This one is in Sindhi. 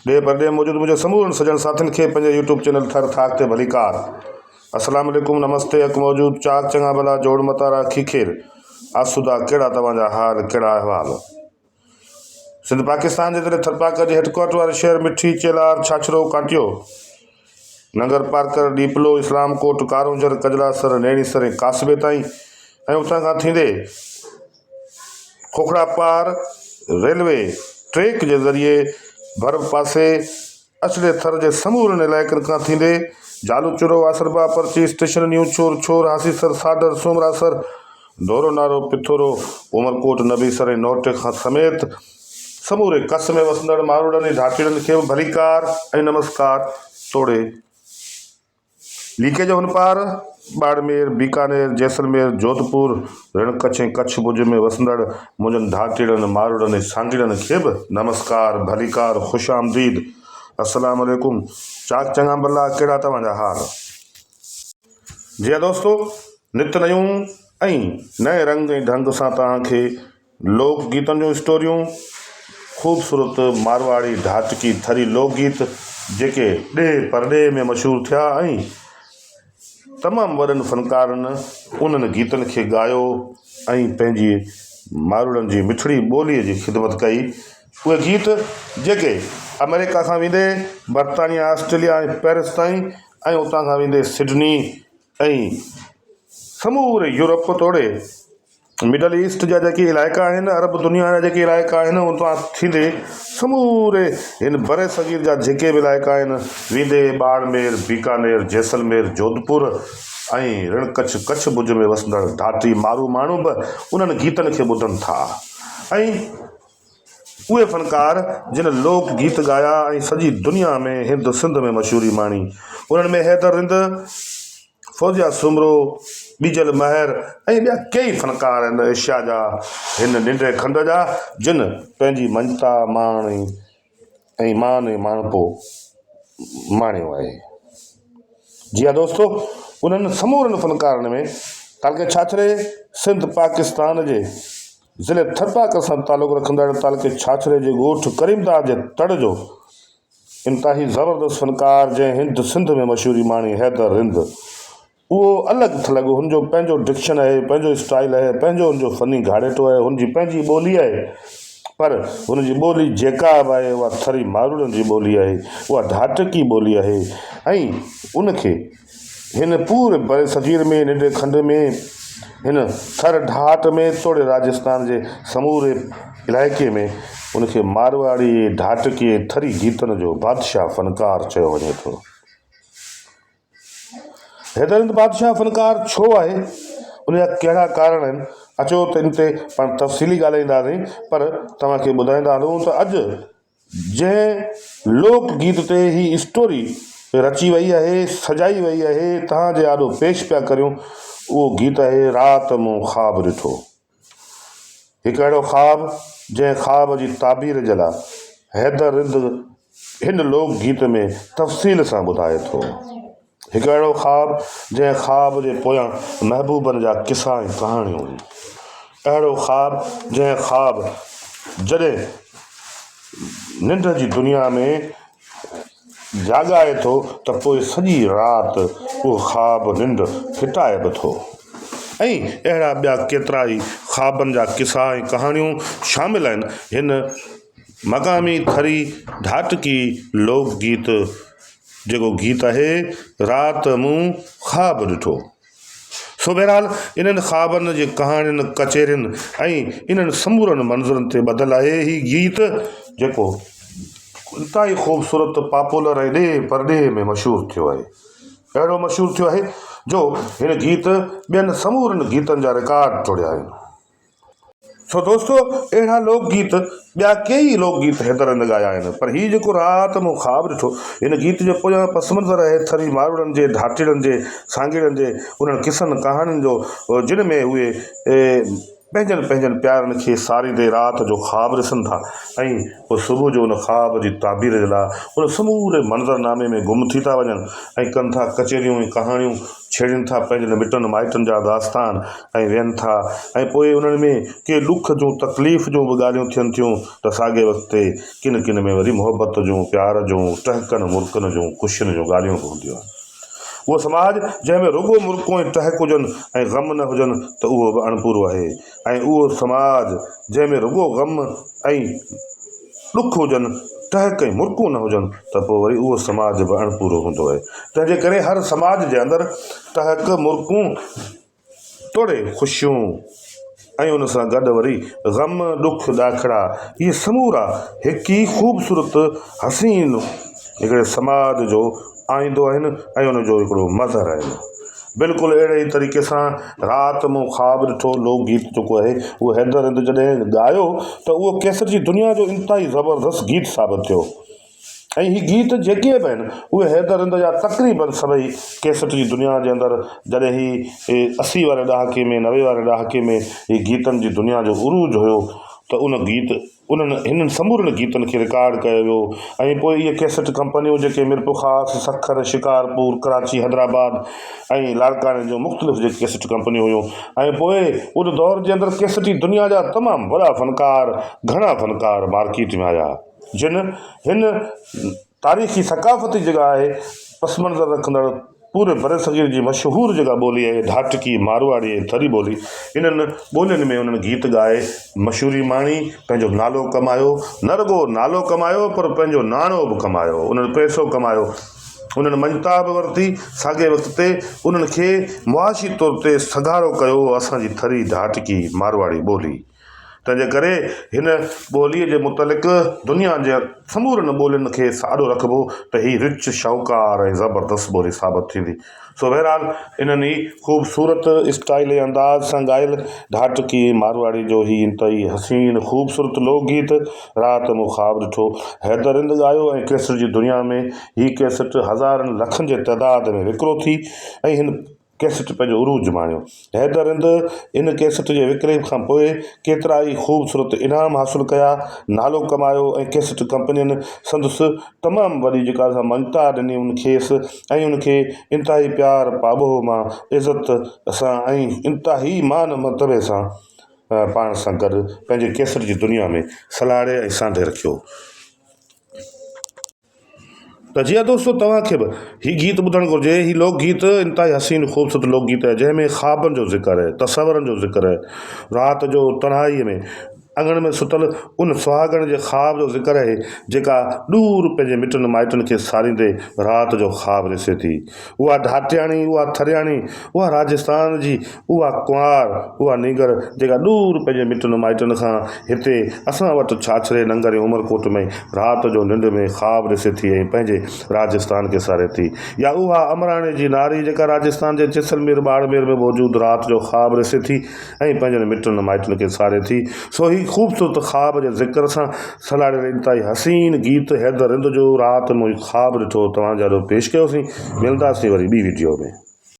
ڏيهه پرڏيهه موجود منهنجي سمورن سڄڻ ساٿين کي پنهنجي يوٽيوب چينل ٿر ٿاڪ تي ڀليڪار. السلام عليڪم نمستي حق موجود چاڪ چڱا ڀلا جوڙ متارا کيکير آسودا ڪهڙا توهان جا حال ڪهڙا احوال. سنڌ پاڪستان جي ضلعي ٿرپارڪر جي هيڊڪوارٽر واري شهر مٺي، چيلهار، ڇاڇرو، ڪانٽيو، ننگر پارڪر، ڏيپلو، اسلام ڪوٽ، ڪارونجهر، ڪجلاسر، نيڻيسر ۽ ڪاسبي تائين ۽ اتان کان ٿيندي کوکڙا پار ريلوي ٽريڪ جي ذريعي ڀر پاسي اڇڙي ٿر جي سمورن علائقن کان ٿيندي جالوچورو، آسربا، پرچي اسٽيشن، نيو ڇور، ڇور، هاسيسر، ساڍر، سومراسر، ڍورو نارو، پٿورو، عمرڪوٽ، نبيسر ۽ نوٽ کان سميت سموري ڪس ۾ وسندڙ ماروئڙن ۽ ڍاٽيڙن کي به ڀليڪار ۽ نمسڪار توڙي ليڪي جي هن پار ٻاڙمير، بيڪانير، جيسلمير، جوڌپور، رڻ ڪڇ ۽ ڪڇ ڀڄ ۾ وسندڙ منهنجن ڍاٽيڙن، ماروئڙن ۽ سانگيڙن کي به نمسڪار، ڀليڪار، خوش آمديد، السلام عليڪم، چاڪ چڱا ڀلا، ڪهڙا توهان جا حال؟ جي ها دوستو، نت نيون ۽ نئين رنگ ۽ ڍنگ سان توهان کي لوڪ گيتن جون اسٽوريون، خوبصورت مارواڙي ڍاٽڪي ٿري لوڪ گيت جيڪي ڏيهه پرڏيهه ۾ مشهور ٿيا ۽ تمام وڏن فنڪارن انهن گيتن کي ڳايو ۽ پنهنجي ماروئڙن جي مٺڙي ٻوليء جي خدمت ڪئي. اهي گيت جيڪي آمريڪا کان ويندي برطانيا، آسٽريليا ۽ پئرس تائين ۽ اتان کان ويندي سڊني ۽ سموري يورپ توڙي مڊل ايسٽ جا جيڪي علائقا آهن، عرب دنيا جا جيڪي علائقا آهن، اتان ٿيندي سموري هن برصغير جا جيڪي به علائقا آهن، ويندي ٻاڙمير، بيڪانير، جيسلمير، جوڌپور ۽ رڻ ڪڇ، ڪڇ ڀڄ ۾ وسندڙ ڍاٽي مارو ماڻهو به انهن گيتن کي ٻڌن ٿا ۽ اهي فنڪار جن لوڪ گيت ڳايا ۽ سڄي دنيا ۾ هند سنڌ ۾ مشهوري ماڻي، انهن ۾ حيدر رند، فوزيه سومرو، ٻيجل مهر ۽ ٻيا ڪيئي فنڪار آهن ايشيا جا هن ننڍي کنڊ جا جن پنهنجي مڃتا ماڻي ۽ مان ۽ ماڻهپو ماڻيو آهي. جي ها دوستو انهن سمورن فنڪارن ۾ تعلقي ڇاڇري سنڌ پاڪستان جي ضلعي ٿرپارڪر سان تعلق رکندڙ تعلقي ڇاڇري جي ڳوٺ ڪريمداد جي تڙ جو انتهائي زبردست فنڪار جنهن هند سنڌ ۾ مشهوري ماڻي حيدر رند اهو الڳ ٿلڳ هن جو پنهنجو ڊڪشن آهي پنهنجو اسٽائل آهي پنهنجو هن جو فني گهاڙيٽو آهي هن جي پنهنجي ٻولي آهي پر هن جي ٻولي جيڪا به آهي اها ٿري ماروئڙن جي ٻولي آهي اها ڍاٽڪي ٻولي آهي ۽ ان کي هن پوري برصغير ۾ ننڍي کنڊ ۾ هن ٿر ڍاٽ ۾ توڙي راجستان جي سموري علائقي ۾ ان کي مارواڙي، ڍاٽڪي ۽ ٿري گيتن جو بادشاهه فنڪار چيو وڃي ٿو. حيدر هند بادشاهه فنڪار ڇو آهي؟ ان جا ڪهڙا ڪارڻ آهن؟ اچو ته ان تي پاڻ تفصيلي ڳالهائينداسين پر توهان کي ٻڌائيندا هلون ته اڄ جنهن لوڪ گيت تي هي اسٽوري رچي وئي آهي، سجائي وئي آهي، توهان جي آڏو پيش پيا ڪريون، اهو گيت آهي رات مون خواب ڏٺو. هڪ اهڙو خواب، جنهن خواب جي تعبير جي لاء حيدر رند هن لوڪ گيت ۾ تفصيل سان ٻڌائي ٿو. هڪ اهڙو خواب، جنهن خواب جي پويان محبوبن جا قصا ۽ ڪهاڻيون هيون. اهڙو خواب، جنهن خواب جڏهن ننڊ جي دنيا ۾ جاڳائي ٿو ته پوء سڄي رات اهو خواب ننڊ ڦٽائي به ٿو. ۽ اهڙا ٻيا ڪيترائي خوابن جا قصا ۽ ڪهاڻيون شامل آهن هن مقامي ٿري ڍاٽڪي لوڪ گيت جيڪو گيت آهي رات مون خواب ڏٺو. سو بهرحال انهن خوابن جي ڪهاڻين، ڪچهرين ۽ انهن سمورن منظرن تي ٻڌل آهي هي گيت جيڪو انتهائي خوبصورت، پاپولر ۽ ڏيهه پرڏيهه ۾ مشهور ٿيو آهي. اهڙو مشهور ٿيو آهي جو هن گيت ٻين سمورن گيتن جا رڪارڊ ٽوڙيا آهن. سو دوستو اهڙا لوڪ گيت ٻيا ڪيئي لوڪ گيت حيدر رند ڳايا آهن پر هي جيڪو رات مون خواب ڏٺو هن گيت جو پويان پس منظر آهي ٿري ماروئڙن جي ڍاٽيڙن جي سانگيڙن جي انهن قصن ڪهاڻين جو جن ۾ اهي پنهنجن پنهنجن پيارن کي ساريندي رات جو خواب ڏسن ٿا ۽ پوء صبح جو ان خواب جي تعبير جي لاء ان سموري منظرنامي ۾ گم ٿي ٿا وڃن ۽ ڪن ٿا ڪچهريون ۽ ڪهاڻيون ڇيڙين ٿا پنهنجن مٽن مائٽن جا داستان ۽ ويهن ٿا ۽ پوء انهن ۾ ڪي ڏک جون تڪليف جون به ڳالهيون ٿين ٿيون ته ساڳئي وقت تي ڪن ڪن ۾ وري محبت جون پيار جون ٽهڪن مرڪن جون خوشين جون ڳالهيون به هونديون آهن. اهو سماج جنهن ۾ رڳو مرڪون ۽ ٽهڪ هجن ۽ غم نه هجن ته اهو به اڻپورو آهي ۽ اهو سماج جنهن ۾ رڳو غم ۽ ڏک هجن، ٽهڪ ۽ مرڪون نه هجن ته پوء وري اهو سماج به اڻپورو هوندو آهي. تنهن جي ڪري هر سماج جي اندر ٽهڪ، مرڪون، توڙي خوشيون ۽ ان سان گڏ وري غم، ڏک، ڏاکڙا اهي سمورا هڪ ئي خوبصورت حسين هڪڙي سماج جو آئيندو آهن ۽ ان جو هڪڙو مظهر آهن. بلڪل اهڙي ئي طريقي سان رات مون خواب ڏٺو لوڪ گيت جيڪو آهي اهو حيدر رند جڏهن ڳايو ته اهو ڪيسٽ جي دنيا جو انتهائي زبردست گيت ثابت ٿيو. ۽ هي گيت جيڪي به آهن اهي حيدر رند جا تقريبن سڀئي ڪيسٽ جي دنيا جي اندر جڏهن هي 80 واري ڏهاڪي ۾ 90 واري ڏهاڪي ۾ هي گيتن جي دنيا جو عروج هيو ته ان گيت انهن هنن سمورن گيتن کي رڪارڊ ڪيو ويو ۽ پوء اهي ڪيسٽ ڪمپنيون جيڪي ميرپورخاص، سکر، شڪارپور، ڪراچي، حيدرآباد ۽ لاڙڪاڻي جون مختلف جيڪي ڪيسٽ ڪمپنيون هيون ۽ پوء ان دور جي اندر ڪيسٽ جي دنيا جا تمام وڏا فنڪار گهڻا فنڪار مارڪيٽ ۾ آيا. جن هن تاريخي ثقافتي جيڪا آهي پس منظر رکندڙ پوري برصغير جي مشهور جيڪا ٻولي آهي ڍاٽڪي، مارواڙي ۽ ٿري ٻولي انهن ٻولين ۾ انهن گيت ڳائي مشهوري ماڻي پنهنجو نالو ڪمايو نه رڳو نالو ڪمايو پر پنهنجو ناڻو به ڪمايو انهن پئسو ڪمايو انهن مڃتا به ورتي ساڳئي وقت تي انهن کي معاشي طور تي سگهارو ڪيو اسان جي ٿري ڍاٽڪي مارواڙي ٻولي. تنهنجي ڪري هن ٻوليء جي متعلق دنيا جي سمورين ٻولين کي ساڏو رکبو ته هي رچ، شاهوڪار ۽ زبردست ٻولي ثابت ٿيندي. سو بهرحال انهن ئي خوبصورت اسٽائيل ۽ انداز سان ڳايل ڍاٽڪي ۽ مارواڙي جو هي انتهائي حسين خوبصورت لوڪ گيت رات مون خواب ڏٺو حيدر رند ڳايو ۽ ڪيسٽ جي دنيا ۾ هي ڪيسٽ هزارن لکن جي تعداد ۾ وڪرو ٿي ۽ هن ڪيسٽ پنهنجو عروج ماڻيو. حيدر رند ان ڪيسٽ جي وڪري کان پوء ڪيترائي خوبصورت انعام حاصل ڪيا، نالو ڪمايو ۽ ڪيسٽ ڪمپنين سندس تمام وڏي جيڪا سا مڃتا ڏني ان کيس ۽ ان کي انتهائي پيار پاٻوهه مان عزت سان ۽ انتهائي مان مرتبي سان پاڻ سان گڏ پنهنجي ڪيسٽ جي دنيا ۾ سلهاڙي ۽ سانڍي رکيو. ته جيئن دوستو توهان کي به هي گيت ٻڌڻ گهرجي هي لوڪ گيت انتهائي حسين خوبصورت لوڪ گيت آهي جنهن ۾ خوابن جو ذڪر آهي تصورن جو ذڪر آهي رات جو تنهائي ۾ اڱڻ ۾ ستل ان سهاڳڻ جي خواب جو ذڪر آهي جيڪا ڏور پنهنجي مٽن مائٽن کي ساريندي رات جو خواب ڏسي ٿي اها ڍاٽياڻي اها ٿرياڻي اها راجستان جي اها ڪنوار، اها نينگر جيڪا ڏور پنهنجي مٽن مائٽن کان هتي اسان وٽ ڇاڇري ننگر ۽ عمرڪوٽ ۾ رات جو ننڊ ۾ خواب ڏسي ٿي ۽ پنهنجي راجستان کي ساري ٿي يا اها امراڻي جي ناري جيڪا راجستان جي جيسلمير ٻاڙمير ۾ موجود رات جو خواب ڏسي ٿي ۽ پنهنجن مٽن مائٽن کي ساري ٿي سو هي خوبصورت خواب جي ذڪر سان سلهاڙيل انتهائي حسين گيت حيدر رند جو رات مون خواب ڏٺو توهان جي آڏو پيش ڪيوسين ملنداسين وري ٻي وڊيو ۾.